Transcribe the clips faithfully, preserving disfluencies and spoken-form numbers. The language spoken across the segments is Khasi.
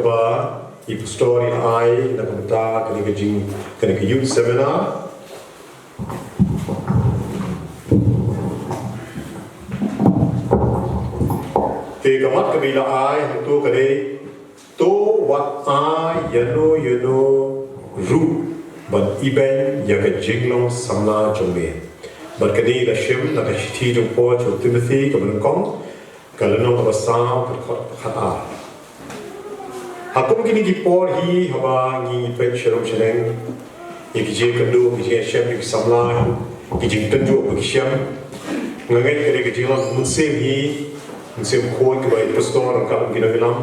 Ba i pastor i ai na ka bynta kane ka jing, kane ka youth seminar. Te ka mat kaba i la ai hangto ka dei: To wat ai ïano ïano ruh ban ibeiñ ïa ka jinglong samla jong me. Bad kane la shim na ka shithi jong u Paul sha u Timothy kaba nyngkong, ka lynnong kaba saw, ka dkhot kaba khatar. Ha kum kine ki por hi, haba ngi peit sharum shaneng ïa ki jingkynduh, ki jingïashem ïa ki samla, ki jingtynjuh ba ki shem, nga ngeit ka dei ka jinglong mynsiem hi, mynsiem khuid kaba i pastor ryngkat ki nongïalam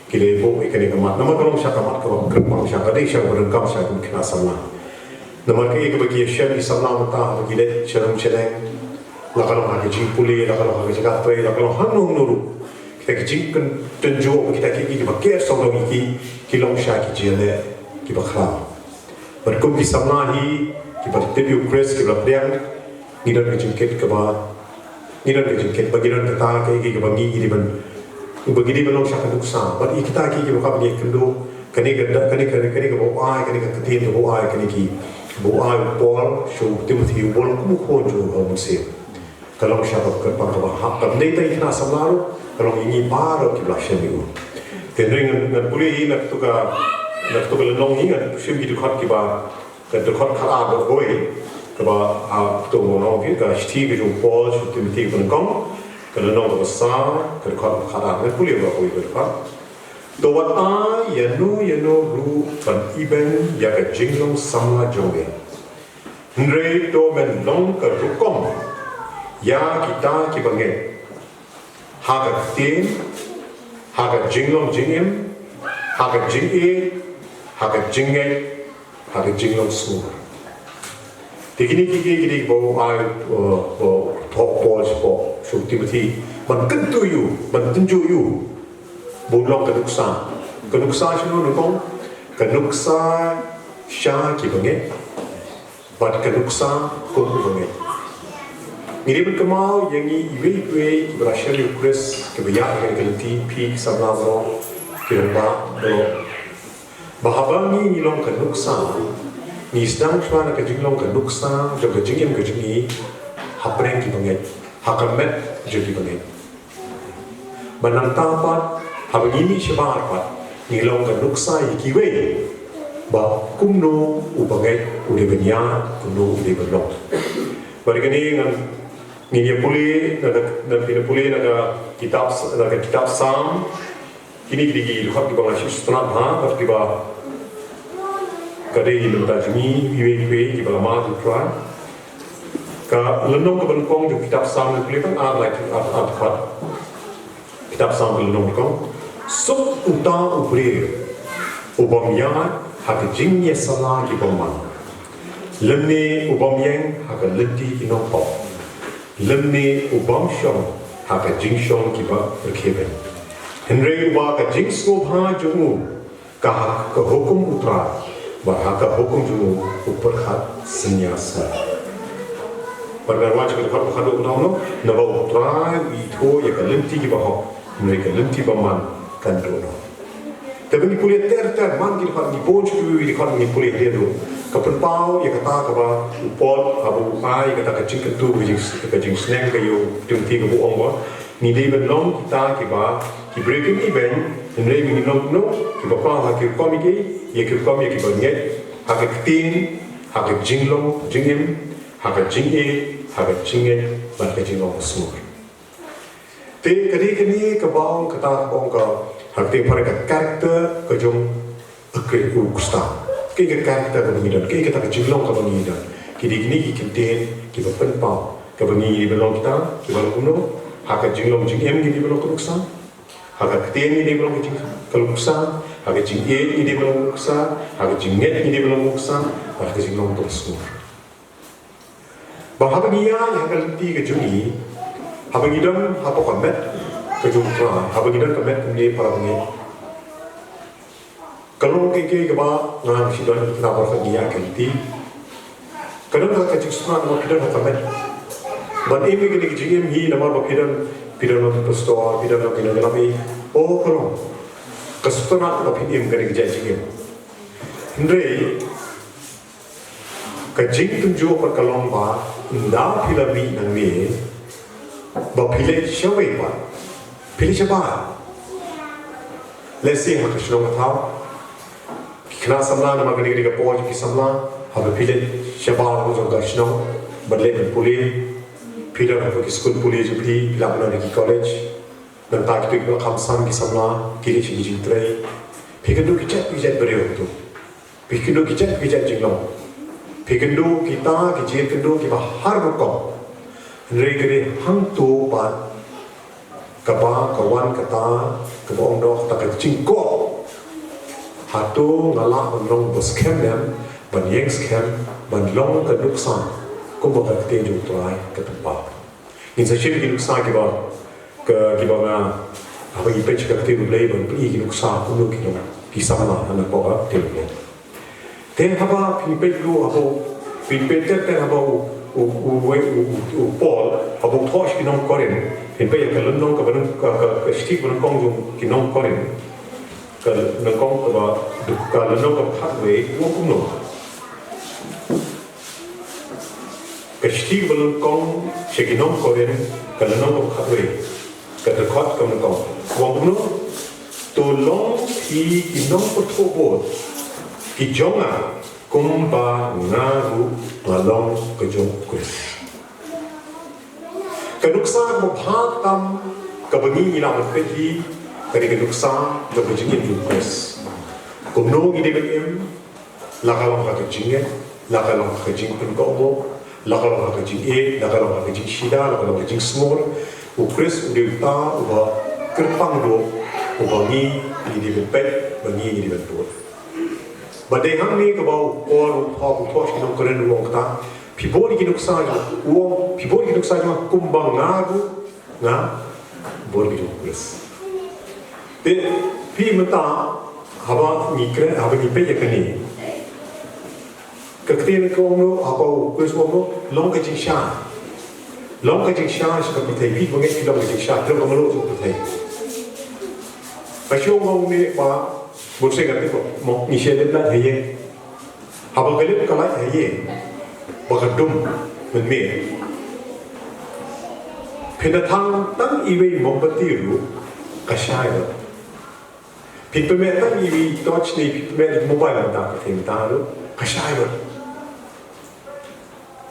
ki la buh ïa kane ka mat. Namar ka long sha ka mat kaba kyrpang, sha ka dei sha kaba donkam sha kum khynnah samla. Namar kaei kaba ki ïashem ki samla mynta haba ki leit sharum shaneng, la ka long ha ka jingpule, la ka long ha ka jingtrei, la ka long hangno hangno ruh, kita ki jingtynjuh, kita ki, ki, kiba ker sawdong ïa ki, ki long sha ki jingïaleh kiba khraw. Bad kum ki samla hi kiba tip ïa u Khrist, kiba la pdiang, ngi don ka jingkit kaba, ngi don ka jingkit ba ngi don kata kaei kaei kaba ngi, ngi dei ban, ba ngi dei ban long sha ka nuksa. Bad ïa kita kiei kiei ba ka ba ngi ïakynduh, kane ka, kane, kane, kane kaba u ai, kane ka ktien kaba u ai, kane ki, ba u ai u Paul sha u Timothy, u Paul kum u khun jong u Mynsiem. Ka long sha kaba kyrpang kaba hap, kam dei tang ïa ki khynnah samla ruh, ka long ïa ngi baroh kiba la shem ïa u. Te hynrei ngan, ngan pule hi na katu ka, na katu ka lynnong hi, ngan shim ki dkhot kiba, ka dkhot khatar bad kawei, kaba, ah, to mo no ki, ka shithi ka jong u Paul sha u Timothy kaba nyngkong, ka lynnong kaba saw, ka dkhot khatar, ngan pule bad kawei ka dkhot. To wat ai ïano ïano ruh ban ibeiñ ïa ka jinglong samla jong me. Hynrei to men long ka rukom ïa kita kiba ngeit, ha ka ktien, ha ka jinglong jingim, ha ka jingïeit, ha ka jingngeit, ha ka jinglong sngur. Te kine kiei kiei kiba u ai, uh, u thoh u Paul sha u, sha u Timothy, ban kyntu ïa u, ban tynjuh ïa u ba un long ka nuksa. Ka nuksa shano nyngkong? Ka nuksa sha kiba ngeit. Bad ka nuksa kum uba ngeit. Ngi dei ban kynmaw ïa ngi iwei pa iwei kiba la shem ïa u Khrist, kiba ïaid ha kane ka lynti, phi ki samla baroh, ki rangbah baroh, ba haba ngi, ngi long ka nuksa, ngi sdang shuwa na ka jinglong ka nuksa jong ka jingim ka jong ngi hapdeng kiba ngeit, ha ka met jong kiba ngeit. Bad nangta pat, haba ngi mih shabar pat, ngi long ka nuksa ïa kiwei ba kumno uba ngeit u dei ban ïaid, kumno u dei ban long. Bad kane ngan, ngin ïa pule na ka, na, ngin ïa pule na ka kitab, na ka kitab Salm. Kine ki dei ki dkhot kiba nga shu sngewtynnat bha, bad kiba ka dei na ka bynta jong ngi iwei pa iwei kiba la mad ïa u Trai. Ka lynnong kaba nyngkong jong kitab Salm, ngan pule tang ar lai, ar, ar dkhot. Kitab Salm ka lynnong nyngkong. Suk uta u briew u bym ïaid ha ki jingïasylla ki bymman, lymne u bym ïeng ha ka lynti ki nongpop, lymne u bym shong ha ka jingshong kiba rkhie beiñ. Hynrei uba ka jingsngewbha jong u ka ha ka hukum u Trai, bad ha ka hukum jong u u pyrkhat synñia snem. Bad ngan wad sha ka dkhot ba khatduh, ngan ong, naba u Trai u ithuh ïa ka lynti kiba hok, hynrei ka lynti bymman kan duh noh. Te ba ngi pule ter ter man ki dkhot, ngi bun shuh ki dkhot ngi pule hadien ruh, ka pynpaw ïa kata kaba u Paul haba u ai ïa kata ka jingkyntu, ka jing, ka jingsneng ka ïa u Timothy, kaba u ong ba ngi dei ban long kita kiba, ki briew kim ibeiñ, hynrei ngi long kumno, kiba pang ha ki rukom ïa ki, ïa ki rukom ïa kiba ngeit, ha ka ktien, ha ka jinglong jingim, ha ka jingïeit, ha ka jingngeit, bad ka jinglong basngur. Te ka dei kane kaba ong kata, kaba ong ka, ha ka ktien phareng ka character ka jong u Khristan. Kaei ka character kaba ngi don, kaei kata ka jinglong kaba ngi don. Ki dei kine ki kyntien kiba pynpaw kaba ngi dei ban long kita, kiba long kumno, ha ka jinglong jingim ngi dei ban long ka nuksa, ha ka ktien ngi dei ban long ka jing, ka nuksa, ha ka jingïeit ngi dei ban long ka nuksa, ha ka jingngeit ngi dei ban long ka nuksa, ha ka jinglong ka basngur. Ba haba ngi ïaid ha ka lynti ka jong ngi, haba ngi don hapoh ka met ka jong u Trai, haba ngi don ka met kumne para bangeit, ka long kaei kaei kaba ngi shu don, kata baroh ngi ïaid ha ka lynti. Ka don ka jingsngewbha namar phi don ha ka met ban im ïa kane ka jingim hi, namar ba phi don, phi don long pastor, phi don long kine kine, oh, ka long. Ka sngewtynnat ba phin im kane ka jait jingim. Hynrei ka jingtynjuh pat ka long ba ynda phi la mih nangne ba phi leit shawei pat, phi leit shabar. Lehse ha ka shnong ka thaw ki khynnah samla, namar kane ka dei ka por jong ki samla, haba phi leit shabar jong ka shnong ban leit ban pule, phi don ha ki skul pule jong phi, phi lah ban don ha ki college. Nangta kito kiba la kham san ki samla ki leit sha ki jingtrei. Phi kynduh ki jait ki jait briew tu. Phi kynduh ki jait ki jait jinglong. Phi kynduh kita ki jingkynduh kiba har rukom. Hynrei ka dei hangto pat kaba ka wan kata, kaba ong noh kata ka jingkop. Hato nga lah ban long ba skhem em, ban ïeng skhem, ban long ka nuksa kumba ka ktien jong U Trai ka pynpaw. Ngin sa shim ki nuksa kiba, ka, kiba nga, haba ngi peit sha ka ktien U Blei, ban pyni ki nuksa kumno ki nong, ki samla ha na ka ktien U Blei. Te haba phin peit ruh, haba phin peit ter ter haba u, u, u, u, u, u Paul haba u thoh sha ki nong Korinth, phin peit ïa ka lynnong kaba nyng-, ka, ka, ka shithi kaba nyngkong jong ki nong Korinth, ka lynnong kaba, ka lynnong kaba khatwei, u ong kumno. Ka shithi kaba nyngkong sha ki nong Korinth, ka lynnong kaba khatwei, ka dkhot kaba nyngkong, u ong kumno. To long phi ki nongpynthoh bud ki jong nga, kumba nga ruh nga long ka jong U Khrist. Ka nuksa kaba bha tam kaba ngi, ngi lah ban peit hi, ka dei ka nuksa kaba jingim jong U Khrist. Kumno ngi dei ban im, la ka long ha ka jingngeit, la ka long ha ka jingpynkohnguh, la ka long ha ka jingïeit, la ka long ha ka jingshida, la ka long ha ka jingsngur. U Khrist u dei uta uba kyrpang ruh uba ngi, ngi dei ban peit, ba ngi, ngi dei ban bud. Ba dei hangne kaba u Paul u thoh, u thoh sha ki nong Korinth u ong kata, phi bud ïa ki nuksa jong nga, u ong, phi bud ïa ki nuksa jong nga kumba nga ruh nga bud ïa ki jong U Khrist. Te phi mynta haba ngi kren, haba ngi peit ïa kane, ka ktien ka ong noh, haba U Khrist u ong noh, long ka jingshai. Long ka jingshai sha ka pyrthei, phi bangeit phi long ka jingshai, phi long ka mluh sha ka pyrthei. Ka shu ong ne ba, bun sien ka tip mo, ngi shu leit lait ha ïing. Haba ka leit ka lait ha ïing ba ka dum mynmiet, phin da thang tang iwei i mombati ruh ka shai bha. Phin pynmih tang iwei i torch ne phin pynmih mobile mynta ka phin da ruh ka shai bha.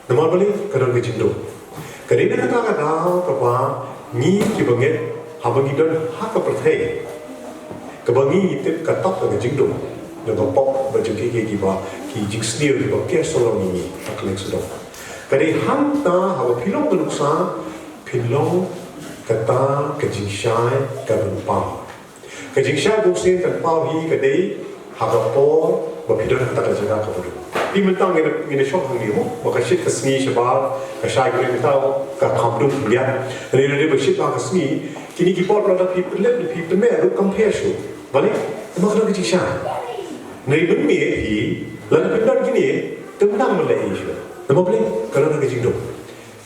Namar balei? Ka don ka jingdum. Ka dei na kata ka daw kaba ngi ki bangeit, haba ngi don ha ka pyrthei, kaba ngi tip ka tap ka jingdum, na ka pop ba jong ki, ki, kiba, ki jingsniew kiba ker sawdong ïa ngi ha kylleng sawdong. Ka dei hangta haba phi long ka nuksa, phin long kata ka jingshai kaba paw. Ka jingshai bun sien kan paw hi ka dei ha ka por ba phi don ha kata ka jaka kaba dum. Te mynta ngin, ngin shong hangne mo, ba ka shit ka sngi shabar ka shai ka ring, mynta ka kham dum khyndiat. Hynrei lada ba shit ba ka sngi, kine ki por lada phi pynlip, phi pynmih ruh kam pher shuh. Balei? Namar ka don ka jingshai. Hynrei mynmiet hi lada phi don kine, tymmen tang ban leh ei shuh. Namar balei? Ka don ka jingdum.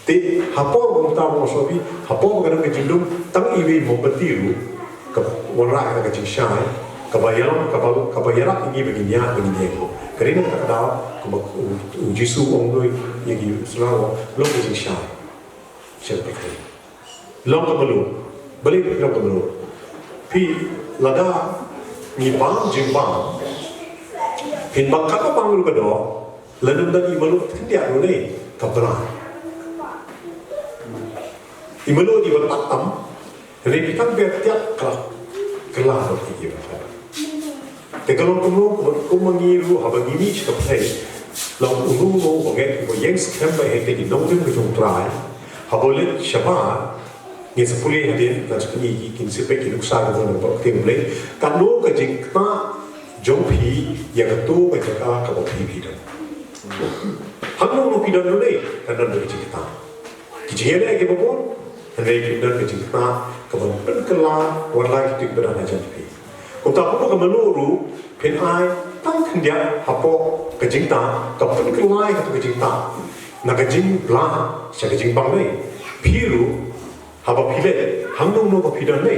Te ha por ba mynta ba nga sngewthuh, ha por ba ka don ka jingdum, tang iwei i mombati ruh ka wanrah ïa ka jingshai kaba ïalam, kaba, kaba ïarap ïa ngi ba ngin ïaid, ba ngin ïeng. Ka dei na kata ka daw kaba u, u Jisu u ong noh ïa ki samla, long ka jingshai sha ka pyrthei. Long ka mluh. Balei long ka mluh? Phi, lada ngi bam jingbam, phin bam katba bang ruh ka doh, lada ym don i mluh khyndiat ruh ne ka blai. I mluh i ba tak tam, hynrei phi tang ber tiak ka la, ka la bad ki ba. Te ka long kumno, kumno, kumno ma ngi ruh haba ngi mih sha ka pyrthei, long uno uno uba ngeit, uba ïeng skhem ba hynrei ki nongrim ka jong U Trai, haba leit shabar, ngin sa pule hadien, ngan sa pyni ïa ki, ngin sa peit ki nuksa ka jong U Blei, katno ka jingkynmaw jong phi ïa kato ka jaka kaba phi, phi don. Hangno ruh phi don ruh ne, kan don ka jingkynmaw. Ki jingïaleh kiba bun, hynrei phi don ka jingkynmaw kaban pynkylla wat la kito kiba don hajan phi. Kumta kumba ka mluh ruh, phin ai tang khyndiat hapoh ka jingkynmaw, ka pynkylla ïa kato ka jingkynmaw na ka jingblah sha ka jingbang ne. Phi ruh, haba phi leit, hangno hangno ba phi don ne,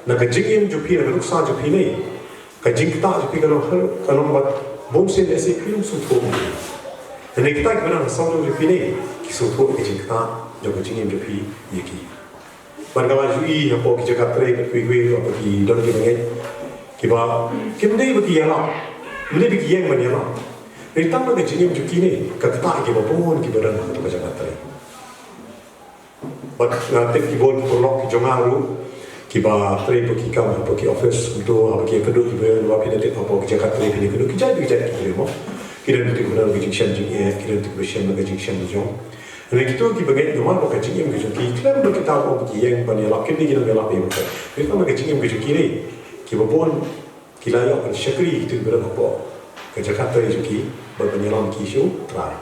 na ka jingim jong phi, na ka nuksa jong phi ne, Ka jingktah jong phi ka long, ka long bad bun sien lehse phim sngewthuh. Hynrei kita kiba nang sawdong jong phi ne ki sngewthuh ka jingktah jong ka jingim jong phi ïa ki. Bad nga la ju ïohi hapoh ki jaka trei kiwei kiwei ba ki don kiba ngeit, kiba kim dei ba ki ïalap, kim dei ba ki ïeng ban ïalap. Hynrei tang ba ka jingim jong ki ne ka ktah ïa kiba bun kiba don hapoh ka jaka trei. Bad nga tip ki bun ki paralok ki jong nga ruh kiba trei hapoh ki kam, hapoh ki office, kumto, haba ki ïakynduh kiba ïoh, ba phi da tip hapoh ki jaka trei phi ïakynduh ki jait ki jait ki briew mo. Ki don kito kiba don ka jingshem jingeh, ki don kito kiba shem ka jingshem jong. Hynrei kito kiba ngeit namar ba ka jingim ka jong ki khlem ba kita ba ki ïeng ban ïalap, kine ki nang ïalap ïa u Trai. Hynrei tang ba ka jingim ka jong ki ne kiba bun ki la ïoh ban shakri ïa kito kiba don hapoh ka jaka trei jong ki bad ban ïalam ki sha u Trai.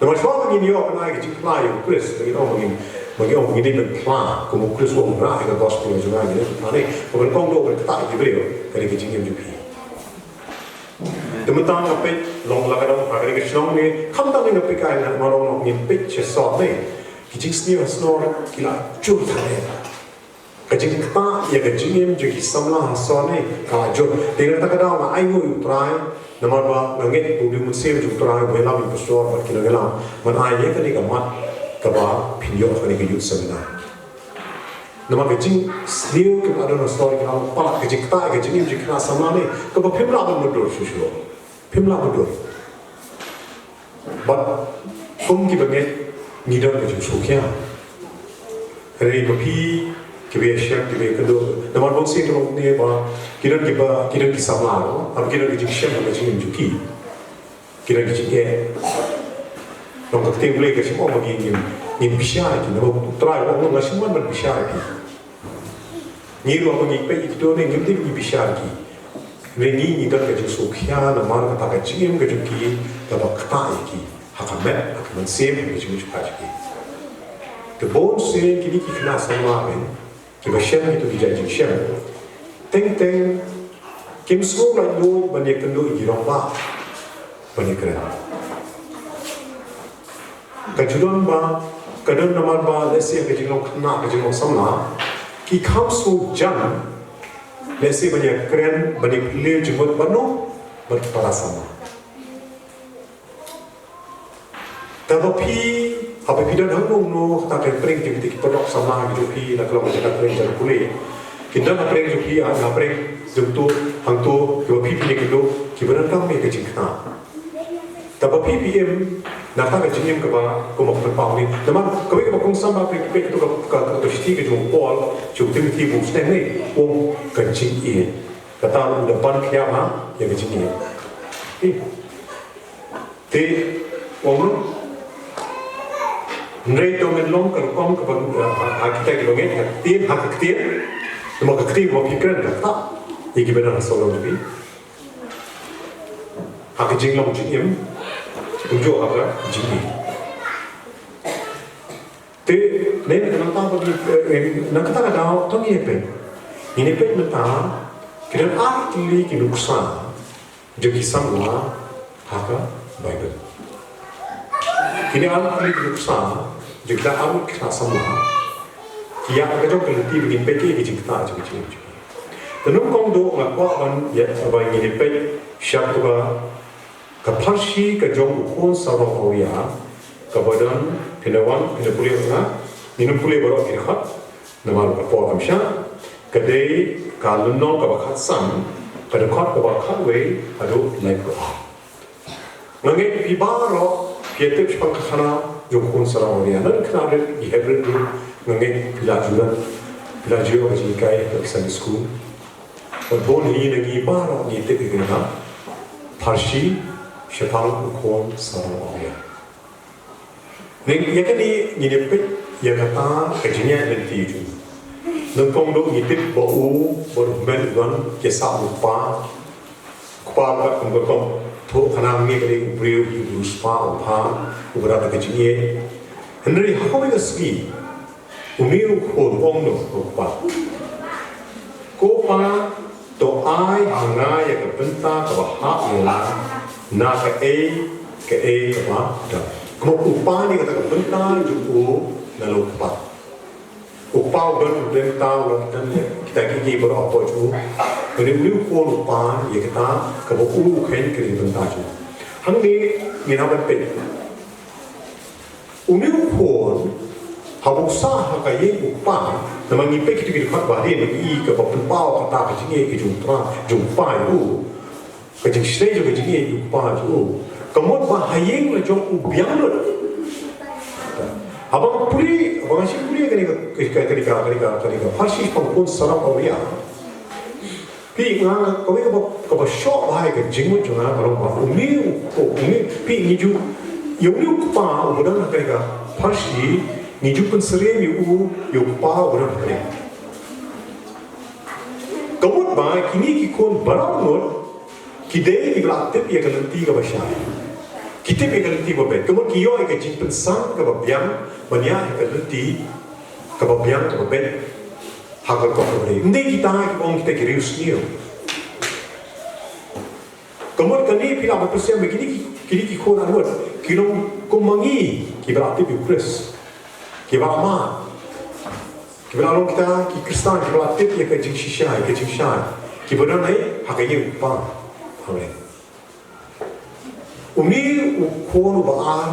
Namar shuwa ba ngin ïoh ban ai ka jingphla ïa u Khrist, ba ngin ong ba ngin, ba ngin ong ba ngin dei ban phla, kum u Khrist u ong, rah ïa ka gospel jong nga, ngin dei ban phla ne, ka ban kongdoh ban ktah ïa ki briew, ka dei ka jingim jong phi. Te mynta nga peit long la ka dang ha kane ka shnong ne, khamtam ne nga peit ka, nga ong ngin peit sha sor ne, ki jingsniew shnong ki la jur than ne. Ka jingktah ïa ka jingim jong ki samla ha sor ne ka la jur. Te na kata ka daw nga ainguh ïa u Trai, namar ba nga ngeit ba u Mynsiem jong u Trai u ïalam ïa u pastor bad ki nongïalam ban ai ïa kane ka mat kaba phin ïoh ha kane ka youth seminar. Namar ka jingsniew kaba don ha sor ka la palat, ka jingktah ïa ka jingim jong ki khynnah samla ne kaba phim lah ban mutdur shuh shuh. Phim lah mutdur. Bad kum kiba ngeit ngi don ka jingsngewkhia. Hynrei ma phi kiba ïashem, kiba ïakynduh, namar bun sien ki long ne ba ki don kiba, ki don ki samla, no? Haba ki don ki jingshem ha ka jingim jong ki, ki don ki jingeh. Long ka ktien Blei ka shu ong ba ngin, ngin bishar ïa ki, namar u Trai u ong nga shim wan ban bishar ïa ki. Ngi ruh haba ngi peit ïa kito ne ngim dei ngi bishar ïa ki. Hynrei ngi, ngi don ka jingsngewkhia namar kata ka jingim ka jong ki kaba ktah ïa ki ha ka met, ha ka mynsiem, ha ka jingim jong ki. Te bun sien kine ki khynnah samla ne kiba shem kito ki jait jingshem, teng teng kim sngew laitluid ban ïakynduh ïa ki rangbah ban ïakren. Ka ju don ba, ka don namar ba lehse ka jinglong khynnah, ka jinglong samla, ki kham sngewjan lehse ban ïakren, ban ïaphylliew jingmut bad no, bad ki para samla. Te ba phi, haba phi don hangno hangno, kata ka pyrshah jong kita ki paralok samla ki jong phi, na ka long ka jaka trei jong pule, ki don ha pyrshah jong phi, ha pyrshah jong to, hangto, kiba phi phi ïakynduh, kiba donkam ïa ka jingkynnoh. Te ba phi phi im na kata ka jingim kaba, kumba pynpaw ne. Namar kawei kaba kongsan ba phi phi to ka, ka, ka, ka shithi ka jong u Paul sha u Timothi, ba u sdang ne, u ong ka jingïeit. Kata u da ban khia ha ïa ka jingïeit. Eh. Te u ong, hynrei to men long ka rukom kaba, ha, ha kita kiba ngeit, ha ka ktien, ha ka ktien. Namar ka ktien ba phi kren kata ïa kiba nang sawdong jong phi. Ha ka jinglong jingim, kumjuh ha ka jingim. Te, ne, nangta ba ngi, eh, nangta ka daw, to ngi peit. Ngi peit mynta, ki don ar tylli ki nuksa jong ki samla ha ka Baibl. Kine ar tylli ki nuksa jong kita ar ngut ki samla, ki ïa ka jong ka lynti ba ngin peit ki jingktah jong ki jingim. Te nyngkong duh nga kwah ban ïa ba ngin ïa peit sha kaba ka pharshi ka jong u khun sarong awria, kaba don, phin wan, phin pule nga, ngin pule baroh ki dkhot, namar ka por kam shah, ka dei ka lynnong kaba khatsan, ka dkhot kaba khatwei haduh laiphew ar. Nga ngeit phi baroh phi tip shaphang ka khana jong u khun sarong awria. Nang khana rit, i hep rit ruh, nga ngeit phi la ju don, phi la ju ïoh ka jinghikai ha Sunday school. Bad bun hi na ngi baroh ngi tip ïa kane ka pharshi shaphang u khun sarong awria. Ngi, ïa kane ngin ïa peit ïa kata ka jingïaid lynti jong u. Nyngkong duh ngi tip ba u, ba u hynmen u don, ki sah u kpa. U kpa ba kum ka rukom thoh khana ngi ka dei u briew, u riewspah, u pha, uba don ka jingïeit. Hynrei ha kawei ka sngi une u khun u ong noh ha u kpa, ko pa, to ai ha nga ïa ka bynta kaba hap ïa nga na kaei kaei kaba don. Kumba u kpa ne kata ka bynta jong u na la u kpa. U kpa u don u bynta, u don kita ki, ki baroh hapoh jong u. Ka Une u khun u pan ïa kata kaba u kheiñ ka dei ka bynta jong u. Hangne ngin hap ban peit. Une u khun haba u sah ha ka ïing u kpa, namar ngi peit kito ki dkhot ba ri, ngi i kaba pynpaw kata ka jingïeit ka jong u Trai, jong u kpa ïa u, ka jingshisha jong ka jingïeit u kpa jong u. Ka mut ba ha ïing la jong u biang lut. Haba nga pule, haba nga shu pule kane ka, kane ka, kane ka, kane ka pharshi shaphang khun sarong awria. Phi, nga, kawei kaba, kaba shoh bha ïa ka jingmut jong nga ka long ba une u, une, phi, ngi ju, ïa une u kpa uba don ha kane ka pharshi, ngi ju pynsyriem ïa u, ïa u kpa uba don ha kane. Ka mut ba kine ki khun baroh ngut ki dei kiba la tip ïa ka lynti kaba shai. Ki tip ïa ka lynti kaba beit. Ka mut ki ïoh ïa ka jingpynsang kaba biang ban ïaid ha ka lynti kaba biang kaba beit. Ha ka kong kaba dei. Ym dei kita kiba ong kita ki riewsniew. Ka mut kane phi lah ban pyrshang ba kine ki, kine ki khun arngut ki long kum ma ngi kiba la tip ïa u Khrist. Kiba la mad. Kiba la long kita ki Khristan kiba la tip ïa ka jingshisha, ïa ka jingshai. Kiba don ha ka ïing u kpa. Amen. Une u khun uba ar,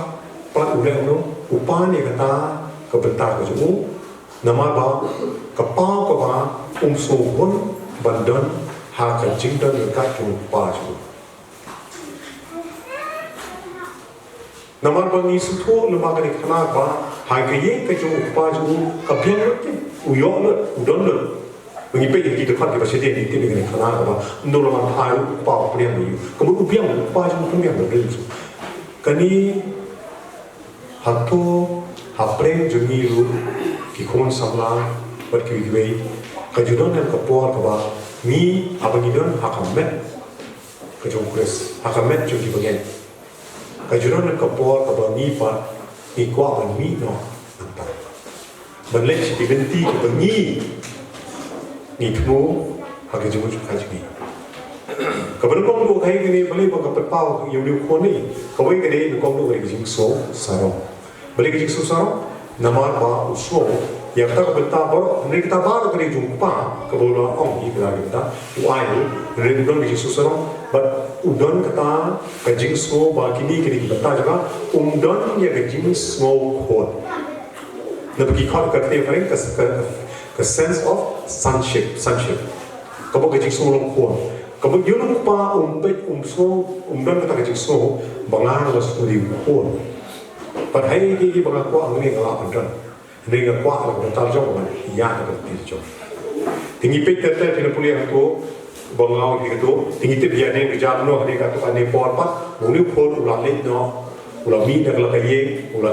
pat u leh kumno, u pan ïa kata ka bynta ka jong u, namar ba ka paw kaba um sngewhun ban don ha ka jingdon ryngkat jong u kpa jong u. Namar ba ngi sngewthuh lyngba kane ka khana ba ha ka ïing ka jong u kpa jong u ka biang lut te, u ïoh lut, u don lut. Ba ngi peit ïa ki dkhot kiba shadien ngi tip ïa kane ka khana kaba ym dei la man phai ruh u kpa u pdiang ïa u. Ka mut u biang, u kpa jong u pdiang lut. Kane hato hapdeng jong ngi ruh ki khun samla bad kiwei kiwei ka ju don em ka por kaba ngi haba ngi don ha ka met ka jong u Khrist, ha ka met jong ki bangeit. Ka ju don em ka por kaba ngi pat ngi kwah ban mih noh nangta. Ban leit sha ki lynti kiba ngi ngi thmu ha ka jingmut jong ka jong ngi. Kaba nyngkong duh ka hi kane balei ba nga pynpaw ïa une u khun ne. Kawei ka dei nyngkong duh ka dei ka jingsngew sarong. Balei ka jingsngew sarong? Namar ba u sngew ïa kata ka bynta baroh, hynrei kata baroh ka dei jong u kpa, kaba u la ong ïa kata ka bynta, u ai u, hynrei u don ka jingsngew sarong, bad u don kata ka jingsngew ba kine ki dei ki bynta jong nga, um don ïa ka jingsngew khun. Naba ki khot ka ktien phareng ka, ka, ka sense of sonship, sonship. Kaba ka jingsngew long khun. Kaba ïa u kpa um peit um sngew, um don kata ka jingsngew, ba nga nga sngewdei u khun. Bad ha kiei kiei ba nga kwah hangne nga lah ban don. Hangne nga kwah la ka bynta jong nga ïa ka bynta jong. Te ngi peit ter ter phin pule hato ba nga ong phi kato. Te ngi tip ïa ne ka jam noh ne kato kane por pat. Une u khun u la leit noh. U la mih na ka la ka ïing. U la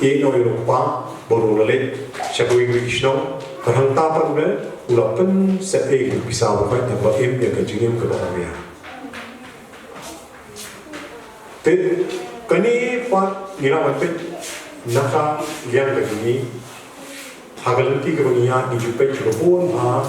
ïeh noh ïa u kpa. Bad u la leit sha kawei kawei ki shnong. Ka hangta pat u la, u la pynsep ei ka pisa ba khait na kaba im ïa ka jingim kaba awria. Te kane pat ngi lah ban peit na ka liang ka jong ngi. Ha ka lynti kaba ngi ïaid ngi ju peit sha ka bun ha